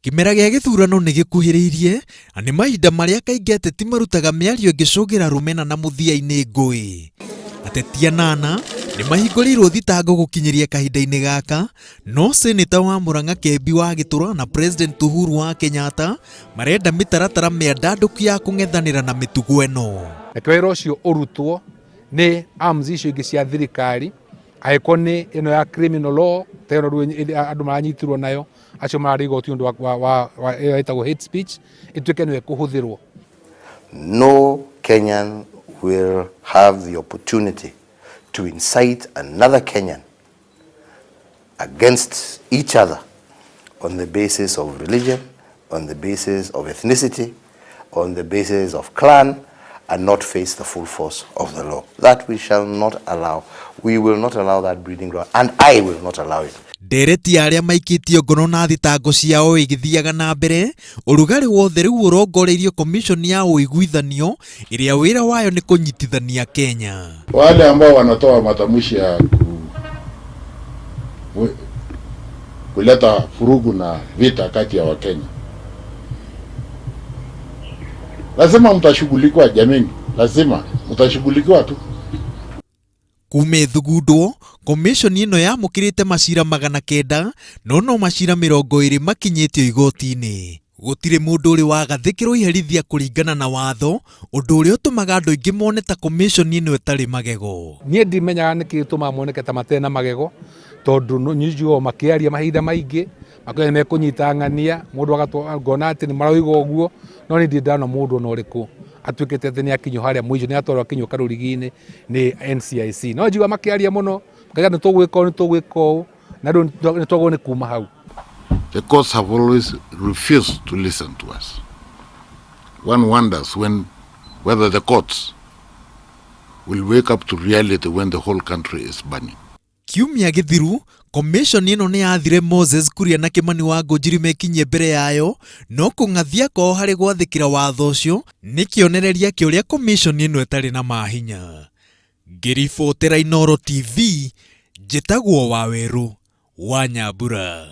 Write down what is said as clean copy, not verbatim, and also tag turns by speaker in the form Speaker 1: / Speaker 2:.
Speaker 1: Kĩmera gĩa gĩthurano nĩ gĩkuhĩrĩirie, na nĩ mahinda marĩa kaingĩ ateti marutaga mĩario ĩngĩcũngĩra rũmena na mũthia-inĩ ngũĩ. Ateti anana nĩ mahingũrĩirwo thitango gũkinyĩria kahinda-inĩ gaka, no Seneta wa Murang'a Kembi wa Gĩtũra na President Uhuru wa Kenyatta marenda mĩtaratara mĩandandũku ya kũng'ethanĩra na mĩtugo ĩno.
Speaker 2: Reke wĩra ũcio ũrutwo nĩ arms icio ingĩ cia thirikari, angĩkorwo nĩ ĩno ya criminal law ta ĩno rĩu andũ maranyitirwo nayo, acio mararĩ igoti ũndũ wa, wa, wa ĩyo ĩtagwo hate speech ĩtuĩke nĩyo ĩkũhũthĩrwo.
Speaker 3: No Kenyan will have the opportunity to incite another Kenyan against each other on the basis of religion, on the basis of ethnicity, on the basis of clan, and not face the full force of the law. That we shall not allow. We will not allow that breeding ground, and I will not allow it.
Speaker 1: Ndereti ya arĩa maikĩtio ngono na thitango ciao ĩgĩthiaga na mbere, ũrugarĩ wothe rĩu ũrongoreirio komishoni ya ũiguithanio ĩrĩa wĩra wayo nĩ kũnyitithania Kenya.
Speaker 4: Wale ambao wanatoa matamshi ya ku, kuleta furugu na vita kati ya Wakenya, lazima mtashughulikiwa jameni, lazima mtashughulikiwa tu.
Speaker 1: Kuma ĩthugundwo, komishoni ĩno yamũkĩrĩte macira 900 no no macira 20 makinyĩtio igoti-inĩ. Gũtirĩ mũndũ ũrĩ wagathĩkĩrwo iherithia kũringana na watho, ũndũ ũrĩa ũtũmaga andũ aingĩ mone ta komishoni ĩno ĩtarĩ magego.
Speaker 2: Niĩ ndimenyaga nĩkĩ gĩtũmaga moneke ta matarĩ na magego, tondũ njiguaga makĩaria mahinda maingĩ, makoiga nĩ mekũnyita ng'ania, mũndũ agatwa ngona atĩ nĩ maroiga ũguo, no niĩ ndirĩ ndona mũndũ ona ũrĩkũ atuĩkĩte atĩ nĩ akinyio harĩa mũico, nĩ atwarwo akinyio karũrigi-inĩ nĩ NCIC. No njiguaga makĩaria mũno, makauga nĩ tũgwĩka ũũ, nĩ tũgwĩka ũũ, na rĩu nĩ twagwo nĩ kuma hau.
Speaker 4: The courts have always refused to listen to us. One wonders whether the courts will wake up to reality when the whole country is burning.
Speaker 1: Kiumia gĩthiru, komishoni ĩno nĩ yathire Moses Kuria na Kimani wa Ngũnjiri mekinyie mbere yayo, no kũng'athia kwao harĩ gwathĩkĩra watho ũcio nĩ kĩonereria kĩa ũrĩa komishoni ĩno ĩtarĩ na mahinya. Ngĩribotera Inooro TV, njĩtagwo Wawerũ wa Nyambura.